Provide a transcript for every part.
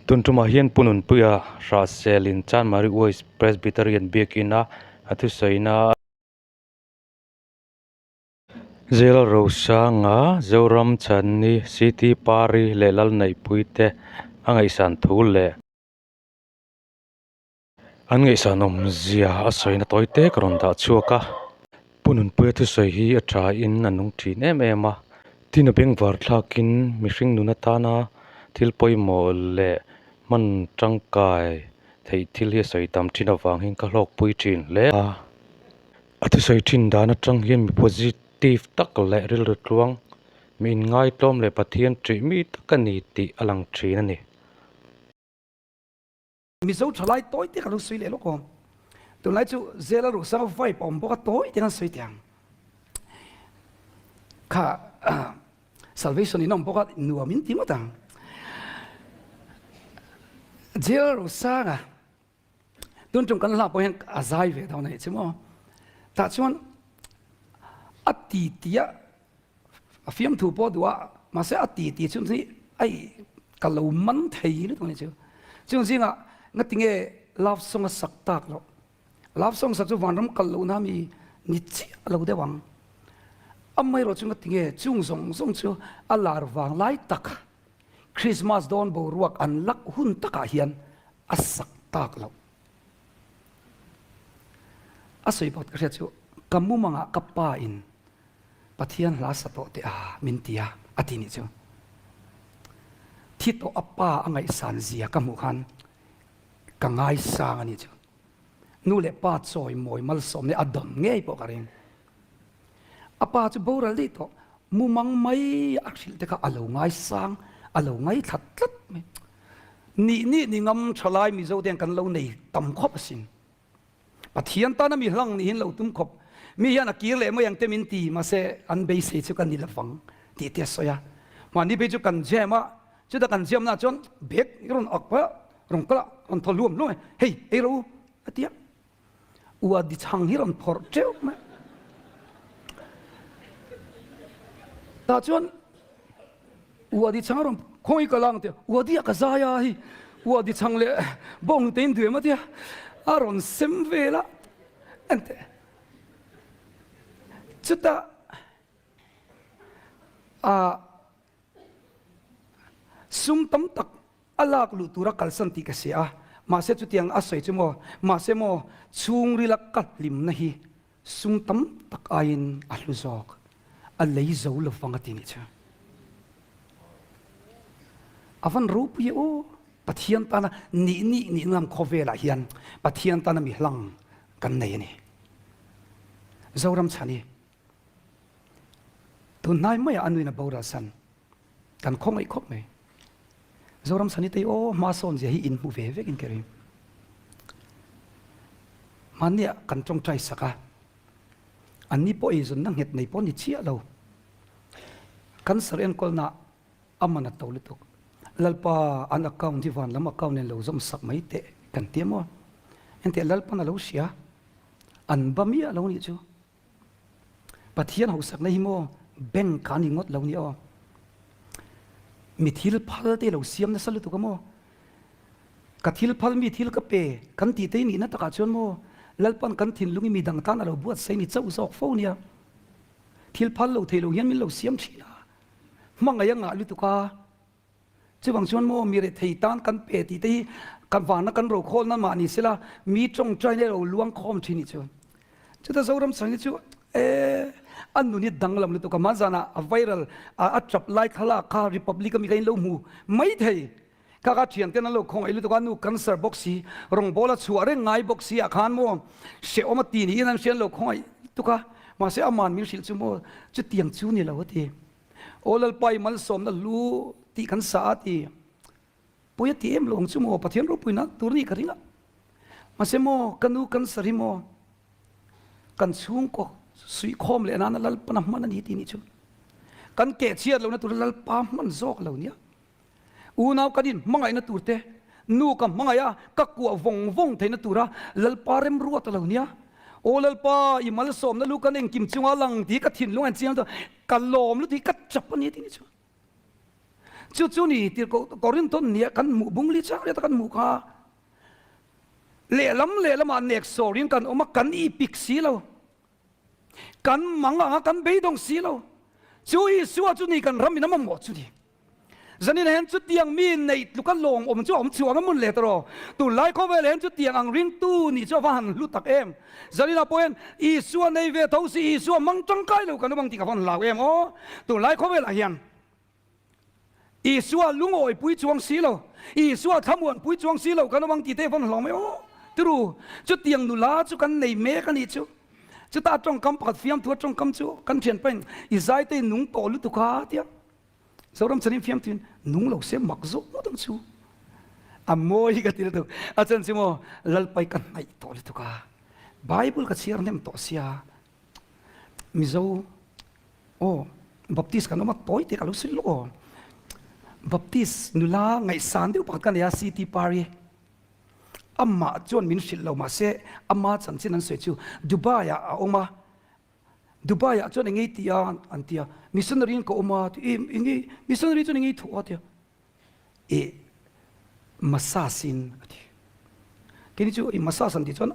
Tun tumah hian Pu Nunpuia Hrahsel in Chanmari West Presbyterian Biakin a a thusawina Zel Rosanga Zoram Chhani CT Pari leh Lalneihpui te a ngaihsan thu leh An ngaihsan awmzia a sawina tawi te ka rawn dah chhuak a, Pu Nunpuia thusawi hi a tha in a nung thin em em a, tin a bengvar thlakin mihring nun atana thil pawimawh leh hman tangkai theih thil hi a sawi tam thin avang hian ka hlawkpui thin hle a, a thusawi thin dan atang hian mi positive tak leh rilru tluang mi inngaihtlawm leh Pathian ṭih mi tak a ni tih a lang thin a ni. Mizo thalai tawi te ka lo sawi leh lawk aw. Tunlai chu Zela Ruhsanga vibe a awm bawk a tawi te kan sawi teh ang. Kha salvation in awm bawk a nuam in ti ngawt ang. Zela Ruhsanga tun tum kan hla pawh hian a zai ve dawn a nih chu maw. Tah chuan a ti tia A fiamthu pawh duh a, mahse a ti ti chu hi ai ka lo man thei lutuk a ni chu. Chung zingah ngatinge love song a sak tak loh. Love song sak chu vanram kal lohna mi ni chiah lo deuh ang. Amaherawh chu ngatinge chung zawng zawng chu a lar vang lai tak Christmas dawn boruak an lak hun takah hian a sak tak loh. A sawi pakhat ka hriat chu ka mumangah ka pa in Pathian hla sa tawh teh a min ti a, a ti nih chu. Thi tawh a pa a ngaihsan zia ka hmuh khan ka ngaisang a nih chu. Nu leh pa chawimawi malsawmna a dawn ngei pawh ka ring. A pa chu boral daih tawh, mumang mai a hrilh te kha a lo ngaisang, a lo ngaithla tlat mai. Nih nih ni ngam thalai Mizo te hian kan lo nei tam khawp asin. Pathian tana mi hlang nihin lo tum khawp. Mi hian a kir leh mai ang te min ti, mahse an beisei chu ka ni lovang tih te a sawi a. Mahni phei chu kan jam a, chuta kan jam naah chuan bag i rawn ak pah a, rawn kal a, rawn thaw hluam hluam e, hei ei rawh u a ti a. Ua di chhang hi rawn phawrh teuh mai. Tah chuan Uadi chhang a rawn khawi ka lang tia Uadi a ka zai a hi Uadi chhang leh bawng te in duem a tia a rawn sem vel a enteh chutah a sum tam tak a lak luh tura kalsan tih ka hria a mahse chutiang a sawi chu maw mahse maw chhungrila ka hlimna hi Sum tam tak aiin a hlu zawk, a lei zo lovang a ti nih chu. A van ropui e aw, Pathian tana nih nih nih ngam khawvelah hian Pathian tana mi hlang kan nei a ni. Zoram chhan hi tun hnai maiah a nuin a boral san kan khawngaih khawp mai. Zoram chhan hi tei aw hma sawn zia hi in hmu ve vek in ka ring. Hmanniah kan tawngtai sak a, anni pawh eizawnna nghet nei pawh ni chiah lo. Cancer enkawlna a man a to lutuk. Lalpa an account hi van lam account in lo zawm sak mai teh kan ti emaw? Enteh Lalpan a lo hria, an ba miah lo nih chu. Pathian hausakna hi maw bank a ni ngawt lo ni aw. Mi thil phal te lo siam nasa lutuk a maw. Ka thil phal mi thil ka pe kan tih te nihna takah chuan maw Lalpan kan thinlung i mi dang tan a lo buatsaih ni chauh zawk fo nia. Thil phal lo thei lo hian min lo siam thin a. Hmangaih a ngah lutuk a. Chuvang chuan maw mi rethei tan kan pe tih te hi kan vana kan rokhawlna mah ni sela mi tawngtaina lo luang khawm thin nih chu. Chuta Zoram chhang hi chu e a nun hi danglam lutuk a, hmanzanah a viral a tap lai thlalak kha Republic ami kha in lo hmu mai thei. Kha kha thianten an lo khawngaih lutuk a, nu cancer bawk si, rawngbâwl a chhuah reng ngai bawk si ah khan maw hrehawm a ti niin an hria an lo khawngaih lutuk a, mahse aman min hrilh chu maw chutiang chu ni lo a ti. Aw Lalpa i malsawmna hlu tih kan sa a ti. Pawi a ti em lo ang chu maw Pathian ropuina tur ni ka ring a. Mahse maw ka nu cancer hi maw kan chhungkaw suihkhawm leh nana Lalpana hman a ni ti nih chu. Kan keh chhiat lohna tura Lalpa hman zawk lo nia. Unau kan in hmangaihna tur te, nu ka hmangaih a, ka kuah vawng vawng theihna tura Lalpa remruat a lo nia. Aw Lalpa, i malsawmna lu kan engkim chunga lang tih ka thinlung a inchiang ta, ka lawm lutuk hi ka chap a ni ti ni chuan. Chu chu ni tirhkoh Korinthon nia kan hmuh bung li chang riata kan hmuh kha. Lehlam lehlamah nek sawrin kan awm a, kan ipik si lo. Kan mang anga kan beidawng si lo. Chu Isua chu ni kan ram in a mamawh chu ni. Zanin hian chutiang mi neih tluka lawng awm chu a awm chhuang a mun leh tawh. Tunlai khawvel hian chutiang ang ringtu nih chu a va han hlu tak em. Zaninah pawh hian Isua nei ve tho si Isua mang tangkai lo kan awm ang tih ka va han hlau em aw. Tunlai khawvelah hian Isua lungawi pui chuang si lo, Isua thlamuan pui chuang si lo kan awm ang tih te vawn hlawm e aw. Tiru, chutiang nula chu kan nei mek a nih chu. Chuta tawngkam pakhat fiamthu a tawngkam chu kan thianpain i zaite nung tawh lutuk a tia. Zoram chanin fiamthuin nung lo se mak zawk ngawt ang chu. A mawi hi ka ti lutuk. A chan chu maw Lalpai ka hnaih tawh lutuk a. Bible ka chhiar hnem tawh sia. Mizo aw Baptist kan awm a tawi te ka lo sawi lawk aw. Baptist nula ngaihsan deuh pakhat ka nei a CT Pari. Amah chuan min hrilh lo mahse ama chanchin an sawi chu Dubai ah a awm a. Dubai ah chuan engei ti a an ti a missionary in ka awm a ti engei missionary chuan engei thawh a ti a. I massage in a ti. Keini chu i massage an tih chuan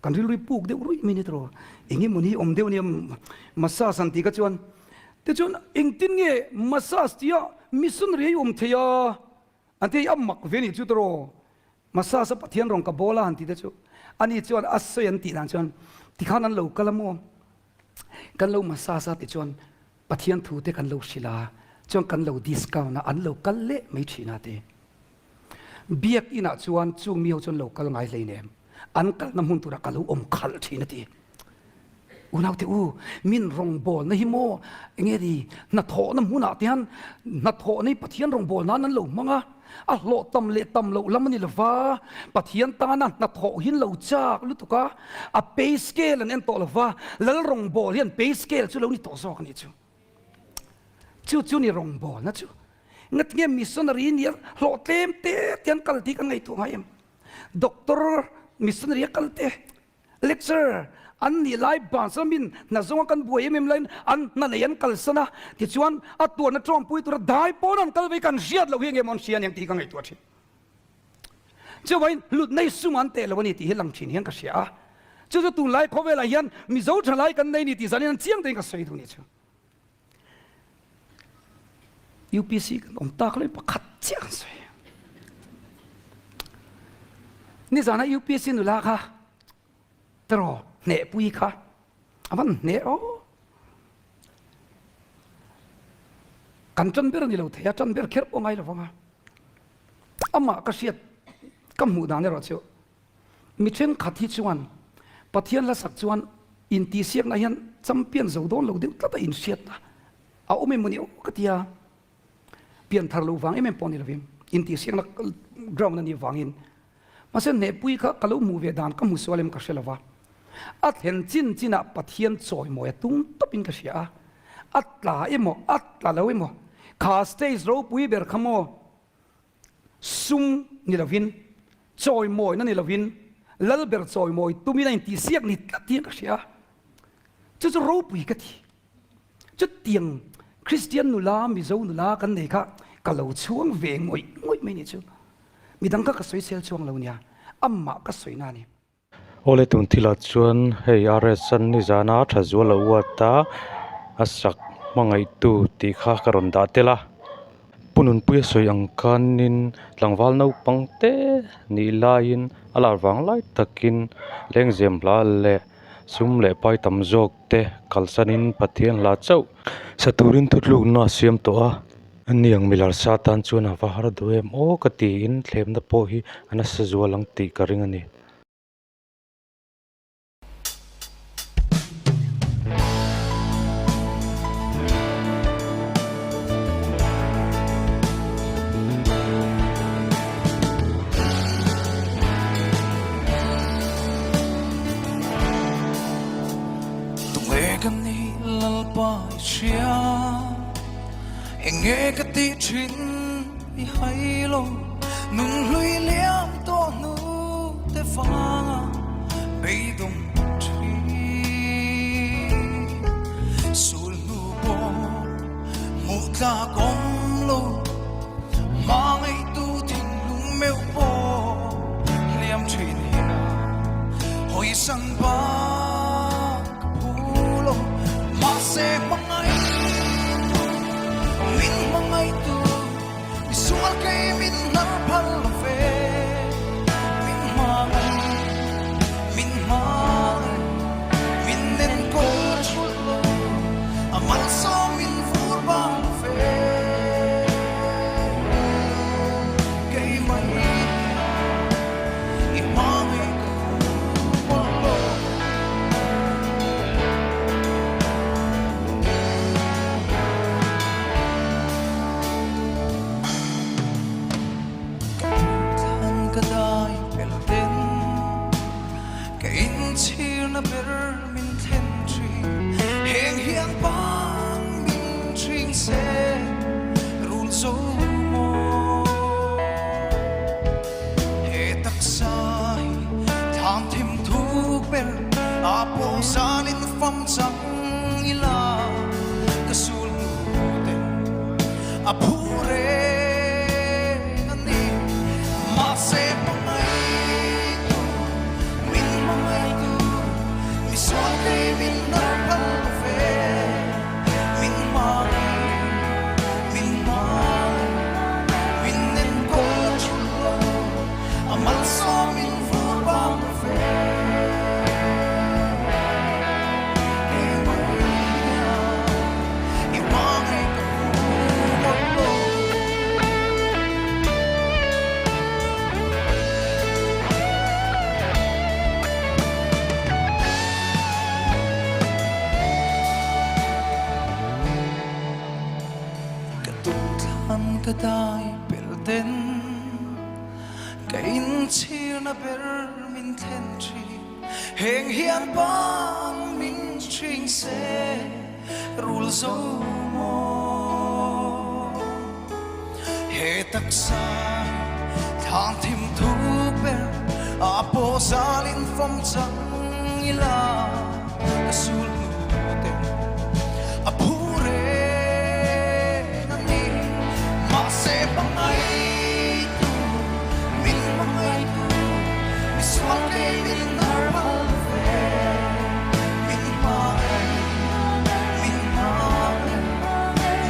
kan rilru hi puk deuh ruih mai ni tawh eng emaw ni awm deuh nia massage an tih kha chuan tichuan engtin nge massage tia missionary hi awm thei a an ti a mak ve nih chu tawh massage a Pathian rawng ka bawl a han tih te chu ani chuan a sawi an tih dan chuan tikhan an lo kal a maw kan lo massage a tichuan Pathian thu te kan lo hrilh a, chuan kan lo discount a, an lo kal leh mai thin a ti. Biak inah chuan chung mi ho chuan lo kal ngai hleinem, an kalna hmun turah ka lo awm khalh thin a ti. Unaute u, min rawngbawlna hi maw enge ni hnathawhna hmunah te hian hnathawhna hi Pathian rawngbawlna nan an lo hmang a, a hlawh tam leh tam loh lam a ni lova, Pathian tana hnathawh hi an lo chak lutuk a, A pay scale an en tawh lova, lal rawngbâwl hian pay scale chu lo ni tawh zawk a nih chu. Chu chu ni rawngbâwlna chu. Ngatinge missionary nia hlawh tlem te te an kal tih kan ngaihtuah ngai em? Doctor missionary a kal te, lecturer an nih lai ban san min hna zawnga kan buai em em laiin an hna nei an kalsan a, tichuan a tuarna tawngpui tura dai pawn an kal vei kan hriat loh hi enge maw an hria aniang tih hi ka ngaihtuah thin. Chuvain hlutna hi sum an teh lo a ni tih hi lang thin hian ka hria a. Chu chu tunlai khawvelah hian Mizo thalai kan nei ni tih zanin an chiang tein ka sawi duh ni chu. UPC kan awm tak lo pakhat chiah kan sawi. Nizana UPC nula kha teraw hnehpui kha a van hneh aw. Kan tan ber a ni lo thei a, tan ber kher pawh ngai lo vang a. Amah ka hriat ka hmuh dan erawh chu mi thenkhat hi chuan Pathian hla sak chuan intihsiakna hian champion zo dawn lo deuh tlat a inhriatna a awm em maw ni aw ka ti a, pianthar lo vang em em pawh ni lovin intihsiakna ground a nih vangin mahse hnehpui kha ka lo hmuh ve dan ka hmu sual em ka hre lova, a thlen chin chinah Pathian chawimawi a tung tawpin ka hria a, a tla emaw a tla lo emaw kha stage ropui ber kha maw sum ni lovin chawimawina ni lovin lal ber chawimawi tumin a intihsiak ni tlat hian ka hria a, chu chu ropui ka ti. Chutiang Kristian nula Mizo nula kan nei kha ka lo chhuang ve ngawih ngawih mai ni chu. Midang kha ka sawisel chuang lo nia, amah ka sawina a ni. Awle tun thilah chuan hei RS an nizana tha zual a uat a, a sak hmangaihtu tih kha ka rawn dah tel a. Pu Nunpuia sawi ang khanin tlangval naupang te nih laiin a lar vang lai takin lengzem hla leh sum leh pai tam zawk te kalsanin Pathian hla chauh sa turin thutlukna a siam tawh a. Ani ang milar sa tan chuan a va har duh em aw ka tiin thlemna pawh hi a nasa zual ang tih ka ring a ni. Tunge ka nih Lalpa i hria Enge ka tih thin i hai lo Nun hlui liam tawh hnu te vanga beidawng thin Sul hnu pawh hmuh tlak awm lo. chang ila ka sul hnu ten a phu reng a ni. Mahse hmangaihtu min hmangaihtu misual kei min nar phal lo ve. Min hmangaih, min hmangaih, min enkawl a thul lo, a malsawm min vur bang lo ve. Keimah hian i hmangaih ka hmu mawlh lo. Ka tumthlan ka dai pel den, ka inchhirna ber min thlen thin. Heng hian bang min hring se rul zo maw? He taksa hi thang thim thu ber a pawh zalin fam chang ila ka sul hnu ten a phu reng a ni. Mahse hmangaihtu min hmangaihtu misual kei min nar mal ve min hmangaih min hmangaih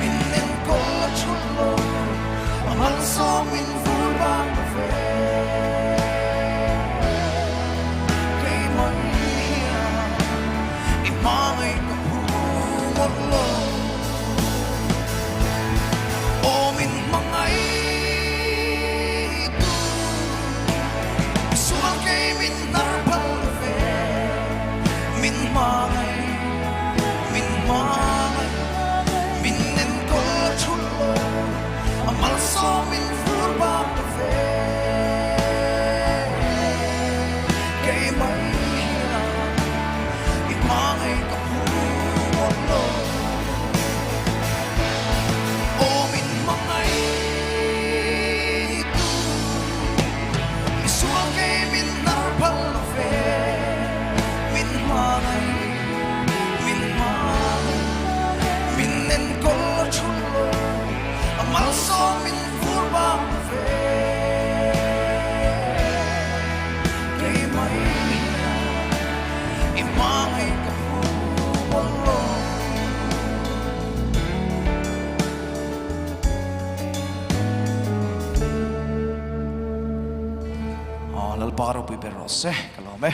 min enkawl a thul lo a malsawm min vur bang ve keimah hian i hmangaih ka phu mawlh lo aw min hmangaih tu misual kei min hnar phal ve min hmangaih min hmangaih min enkawl a thul lo a malsawm min vur bak ve keimah hian i hmangaih ka phu mawlh lo aw min hmangaih tu misual kei min hnar phal lo ve min hmangaih min hmangaih min enkawl a thul lo a malsawm min vur bang ve keimah hian i hmangaih ka phu mawlh lo. Aw Lalpa ropui ber rawh se ka lawm e.